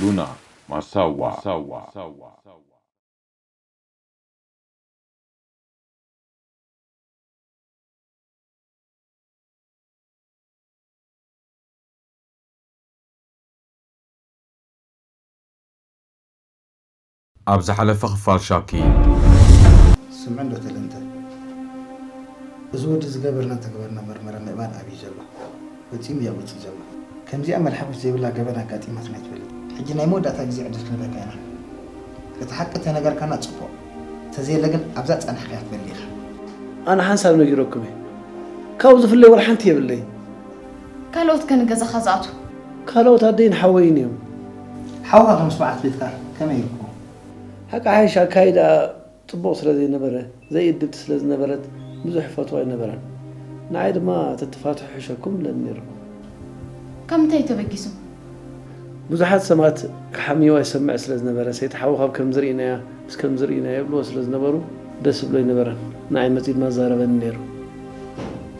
ሉና ማሳዋ። ኣብ ዝሓለፈ ክፋል ሻኪ። ስምዕ እንዶ ተለንተ፣ እዚ ወዲ ዝገበርና ተግባርና መርመራ ምእማን ኣብዩ ዘሎ። ፈጺሙ እያ ውጽእ ዘሎ። ከምዚኣ መልሓጎት ዘይብላ ገበን ኣጋጢማትና ኣይትፈልጥ። ሕጂ ናይ መወዳእታ ግዜ ዕድል ክንበካ ኢና። እቲ ሓቂ ተነገርካና ጽቡቕ። ተዘየለ ግን ኣብዛ ጸናሕካ እያ ትበሊ ኢኻ። ኣነ ሓንሳብ ነጊረኩም እየ። ካብኡ ዝፍለይ ወላ ሓንቲ የብለይ። ካልኦት ከ ንገዛኻ ዝኣትዉ? ካልኦት ኣደይን ሓወይን እዮም። ሓውኻ ከም ስብዓት ቤትካ ከመይ ይርከቡ? ሓቂ ሓይሽ ኣካይዳ ጽቡቕ ስለ ዘይነበረ፣ ዘይእድብቲ ስለ ዝነበረት ብዙሕ ይፈትዋ ኣይነበረን። ንዓይ ድማ ተትፋትሑ ሕሸኩም ኢለኒ ነይሩ። ካብ ምንታይ እዩ ተበጊሱ? ብዙሓት ሰባት ክሓምይዋ ይሰምዕ ስለ ዝነበረ፣ ሰይቲ ሓው ካብ ከምዚ ርኢናያ፣ ምስ ከምዚ ርኢናያ ይብልዎ ስለ ዝነበሩ፣ ደስ ዝብሎ ኣይነበረን። ንዓይ መጺኡ ድማ ዛረበኒ ነይሩ።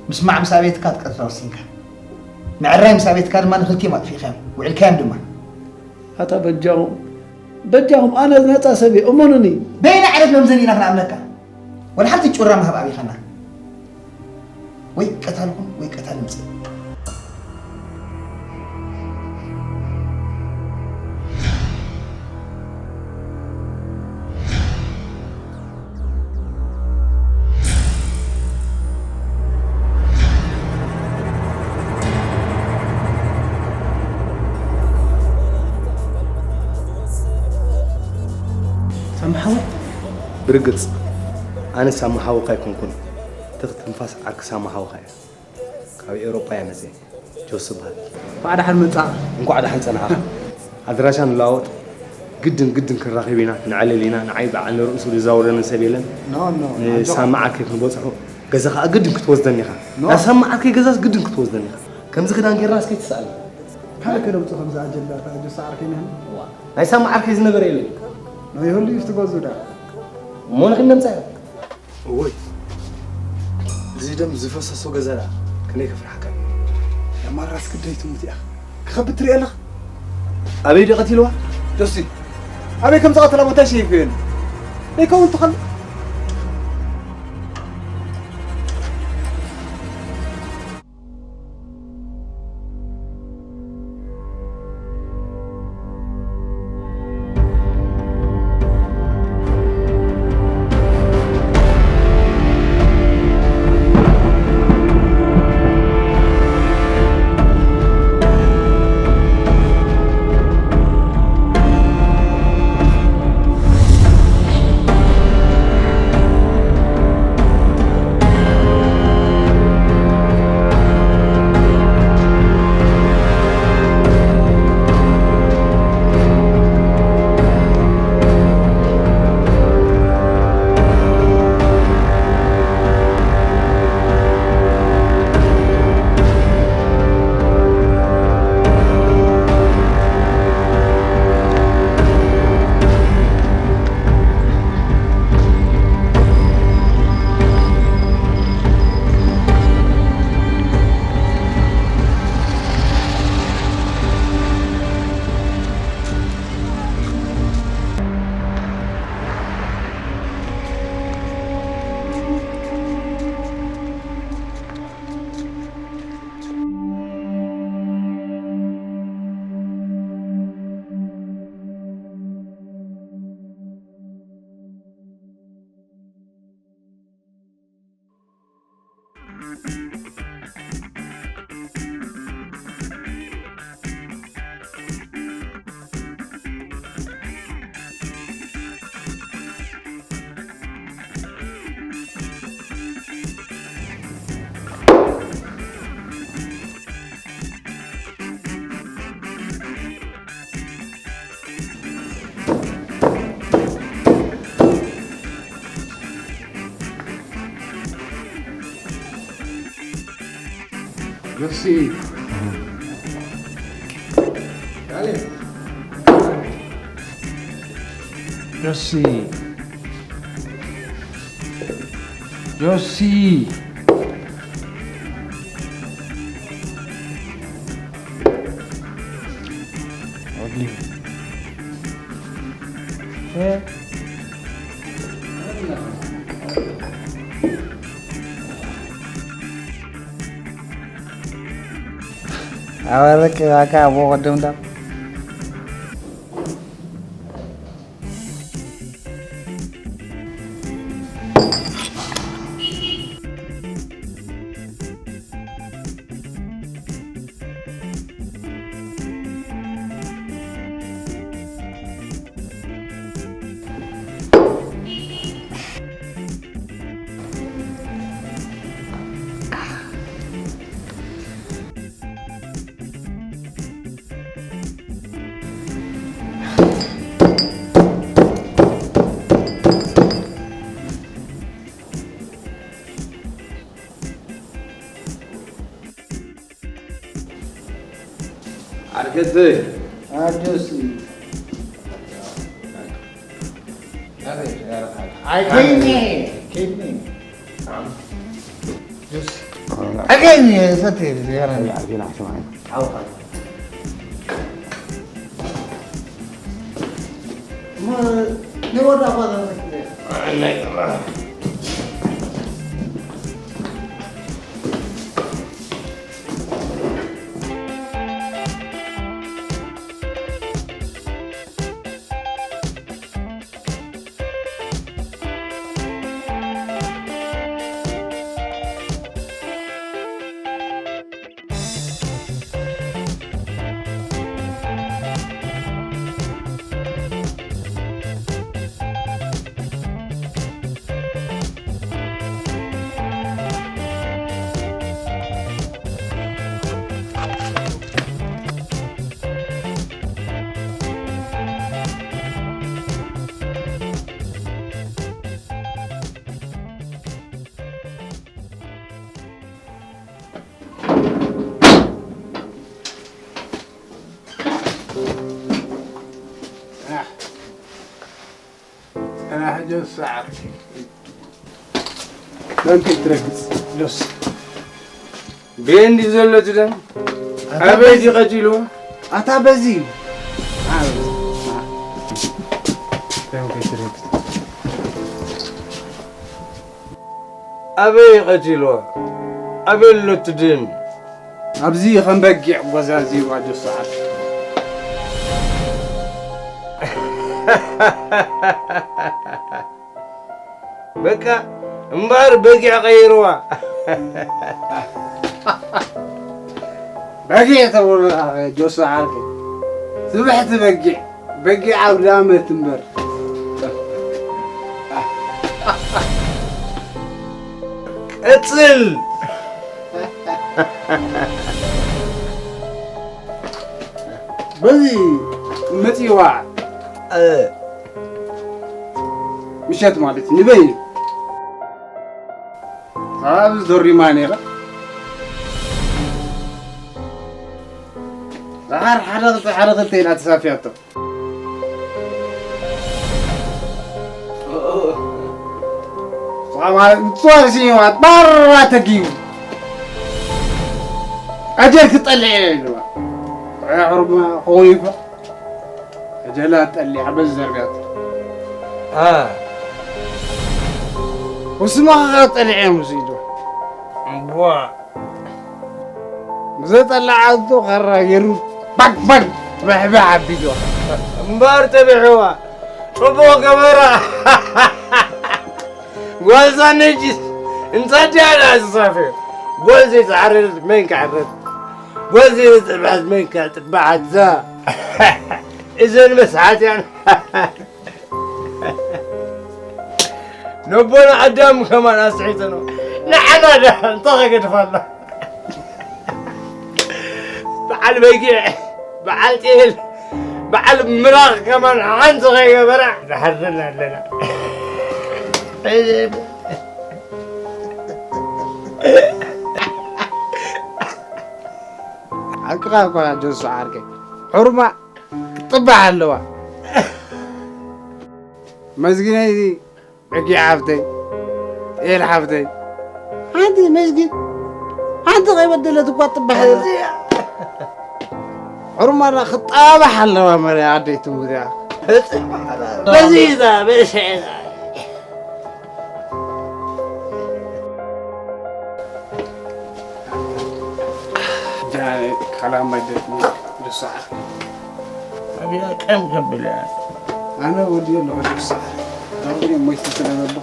ምስማዕ ምስ ኣቤትካ ክትቀትላ ወሲንካ። ምዕራይ ምስ ኣቤትካ ድማ ንክልቲኦም ኣጥፊእካዮም፣ ውዒልካዮም ድማ። ኣታ በጃኹም፣ በጃኹም፣ ኣነ ነጻ ሰብ እየ፣ እመኑኒ። በየናይ ዓይነት መምዘኒ ኢና ክንኣምነካ? ወላ ሓንቲ ጩራ ምሃብ ኣቢኻና። ወይ ቀታል ኩን ወይ ቀታል ምጽእ። ሳሚ ሓወይ? ብርግጽ፣ ኣነ ሳሚ ሓውካ ኣይኮንኩን። ትኽ ትንፋስ ዓርኪ ሳሚ ሓውካ እያ። ካብ ኤውሮጳ እያ መጽየ። ጆስ እበሃል። እንኳዕ ደሓን መጻእኻ። እንኳዕ ደሓን ጸናሕኻ። ኣድራሻ ንለዋወጥ። ግድን፣ ግድን ክንራኸብ ኢና፣ ክንዕልል ኢና። ንዓይ በዓል ንርእሱ ዝዛውረኒ ሰብ የለን። ኖ፣ ኖ፣ ንሳሚ ዓርከይ ክንበጽሖ፣ ገዛ ከኣ ግድን ክትወስደኒ ኢኻ። ኖ። ናብ ሳሚ ዓርከይ ገዛስ ግድን ክትወስደኒ ኢኻ። ከምዚ ክዳን ጌርና እስከ ይትስኣል። ካልእ ከነውጽእ ከምዚ ኣጀንዳታት ጆስ ዓርከይ ንህን። ዋ፣ ናይ ሳሚ ዓርከይ ዝነበረ የለን። ኖ፣ ይህሉ እዩ፣ እስቲ ገዝኡ ደኣ። እሞ ንኽነምጻዮ። እወይ፣ እዚ ደም ዝፈሰሶ ገዛ ደኣ ከመይ ከፍርሓካ እዩ? ያማራስ ግደይ ትሙት እያ። ክኸብድ ትርኢ ኣለኻ? ኣበይ ድዩ ቀቲልዋ? ጆሲ፣ ኣበይ ከም ዝቐተላ ቦታ ሸይፍዮኒ። ዘይከውን ትኸል። ጆሲ። ጆሲ። ጆሲ። ኣበረክ ባካ ኣቦ ቅድም ዳ ዓርከተይ ኣጆሲ ኣይከይኒ ከይኒ ጁስ ኣይከይኒ ሰቲ ዝገረኒ በንከይ ትረግጽ ሎስ ቤንዲ ዘሎ ትደም ኣታ ኣበይ በዚ- ዲ ቀቲልዎ ኣታ በዚ በንከይ ትረግጽ ኣበይ ቀቲልዎ ኣበይ ኣሎ ትድም ኣብዚ ከም በጊዕ ጎዛዚ ዋጆ ሰዓት በቃ እምበኣር በጊዕ ቀይርዋ። በጊዕ ተብሎ ጆሶ ዓርከይ ስብሕቲ በጊዕ በጊዕ ኣውዳመት እምበር። ቀጽል። በዚ መጺዋ ምሸት ማለት እዩ ንበይኑ ኣብዚ ዶሪማ ነይራ። ደሓር ሓደ ክልተ ሓደ ክልተ ኢላ ተሳፍያቶ። ንሷ ማለት ንሷ ስኢዋ ባራ ተጊቡ ኣጀር ክጠልዕ እየ ኢልዋ። ሕርማ ኾይፋ። ኣጀላ ጠሊዓ በዚ ዘርጋት። አ። ወስማ ጠሊዓ ሙስ ኢሉ። እዋ። ዘጠላዓቶ ካራ ገይሩ ባግ ባግ ባሕባሕ ኣቢልዋ። እምበር ጠቢሕዋ። ጽቡቕ ገበራ። ጓልዛ ነጅስ። እንታይ ድያ ደኣ ዝሳፈ? ጓል ዘይተዓረደት መን ክዓረድ? ጓል ዘይተጠብሐት መን ክጥብሓት? እዛ። እዘን መስሓት እያን። ነቦና ኣዳም ከማን ኣስሒትኖ። ንዓና ዳ እንታይ ከገድፋና? በዓል በጊዕ፣ በዓል ጤል፣ በዓል ምራቕ ከማን ሓንቲ ከይገበራ ንሓርና ኣለና። ሓቅኻ እኮ ጆሱ ዓርከይ። ሑርማ ክትጥባሕ ኣለዋ። መዝጊነይ በጊዕ ሓፍተይ፣ ጤል ሓፍተይ፣ ሓንቲ መስጊድ ሓንቲ ከይበደለት እኳ ትበሃል። ሕሩማና ክጣባሕ ኣለዋ መርያ ኣደይ ትሙት እያ። በዚ እዛ በሸ እዛ። ጃ-፣ ዓላማ ይደግሞ ድሳዕ። ኣብያ ቀም ከብል እያ። ኣነ ወዲ ኣለኹ ድሳዕ። ኣሁን ሞይተ ስለዘሎ።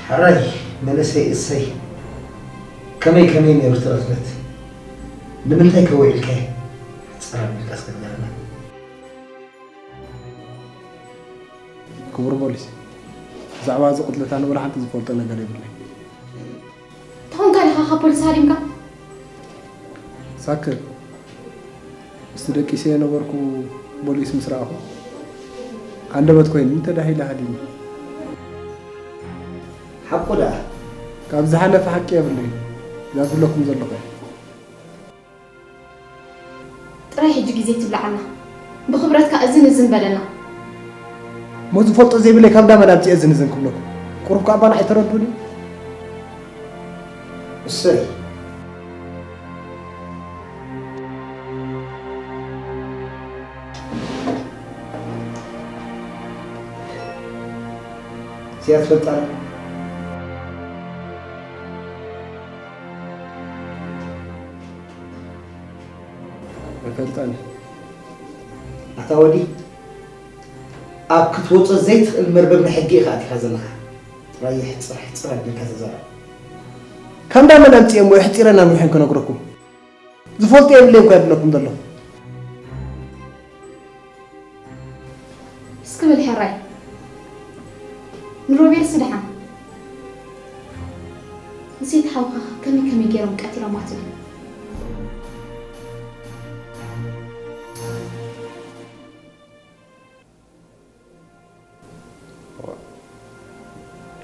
ሕራይ መንእሰይ እሰይ፣ ከመይ ከመይ ነይሩ እቲ ቅትለት? ንምንታይ ከ ውዒልካዮ? ሕጽር ኣቢልካ እስከ ንገረና። ክቡር ፖሊስ፣ ብዛዕባ እዚ ቅትለት ኣነ ወላ ሓንቲ ዝፈልጦ ነገር የብለይ። ተኾንካ ዲኻ ካብ ፖሊስ ሃዲምካ? ሳክት። ምስቲ ደቂሰ የነበርኩ ፖሊስ ምስ ረኣኹ፣ ሃንደበት ኮይኑ ተዳሂለ ሃዲሙ። ሓቁ ደኣ። ካብ ዝሓለፈ ሓቂ የብለይ። እዛ ዝብለኩም ዘለኹ እያ። ጥራይ ሕጂ ግዜ ትብልዓና። ብኽብረትካ እዝን እዝን በለና። እሞ ዝፈልጦ ዘይብለይ ካብ ዳመን ኣምጺኤ እዝን እዝን ክብለኩም? ቁሩብ ከኣ ባና ኣይተረድኡን እዩ። እሰይ። እዚኣ ትፈልጣ? ኣይፈልጣን። ኣታ ወዲ፣ ኣብ ክትወጾ ዘይትኽእል መርበብ ናይ ሕጊ ኢኻ ኣቲኻ ዘለኻ። ጥራይ ሕጽር ሕጽር ኣቢልካ ተዛረብ። ካብ እንዳ መን ኣምጺኤ እሞ የሕጺረና ምሒን ክነግረኩም? ዝፈልጦ የብለይ እኮ የብለኩም ዘለኹ። እስኪ በል ሕራይ፣ ንሮቤልስ ደሓን? ንሰይቲ ሓውካ ከመይ ከመይ ገይሮም ቀቲሎማ ትብል?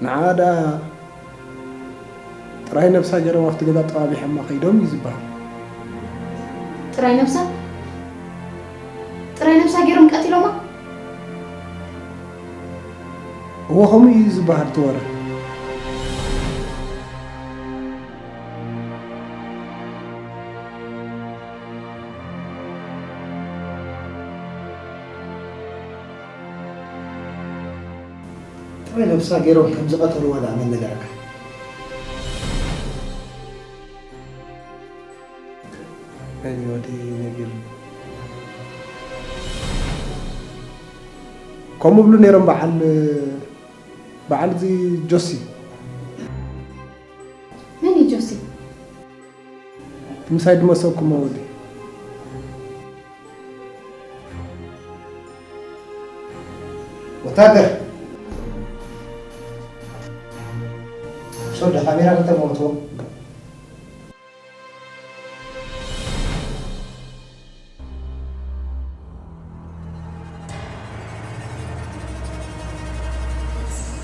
ንዓ ደኣ ጥራይ ነብሳ ገይሮም ኣብቲ ገዛ ጠባቢሖማ ከይዶም እዩ ዝበሃል። ጥራይ ነብሳ? ጥራይ ነብሳ ገይሮም ቀቲሎማ? እወ፣ ከምኡ እዩ ዝበሃል እቲ ወረ። ጥራይ ነብሳ ገይሮም ከም ዝቐተልዋ ደኣ መን ነገረካ? መን እዩ ወዲ ነጊሩኒ? ከምኡ ብሉ ነይሮም በዓል፣ በዓል እዚ ጆሲ። መን እዩ ጆሲ? ምሳይ ድመሰኩም ወዲ። ወታደር! ሶዳ ካሜራ ከተመውቶ።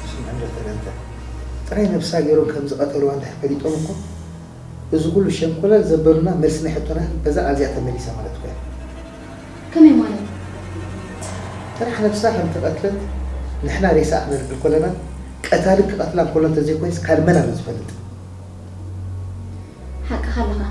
ሽም ዕምሪ ተገንተ። ጥራይ ነብሳ ገይሮም ከም ዝቐተልዋ እንድሕር ፈሊጦም እኮ፣ እዚ ኩሉ ሸንኮለል ዘበሉና መልሲ ናይ ሕቶና በዛ ቃል እዚኣ ተመሊሳ ማለት እኮ እያ። ከመይ ማለት? ጥራሕ ነብሳ ከም ተቐትለት ንሕና ሬሳኣ ክነንብር ከለና፣ ቀታሊ ክቐትላ እንከሎ እንተዘይኮይንስ ካልእ መን ኣሎ ዝፈልጥ? ሓቅኻ ኣለኻ።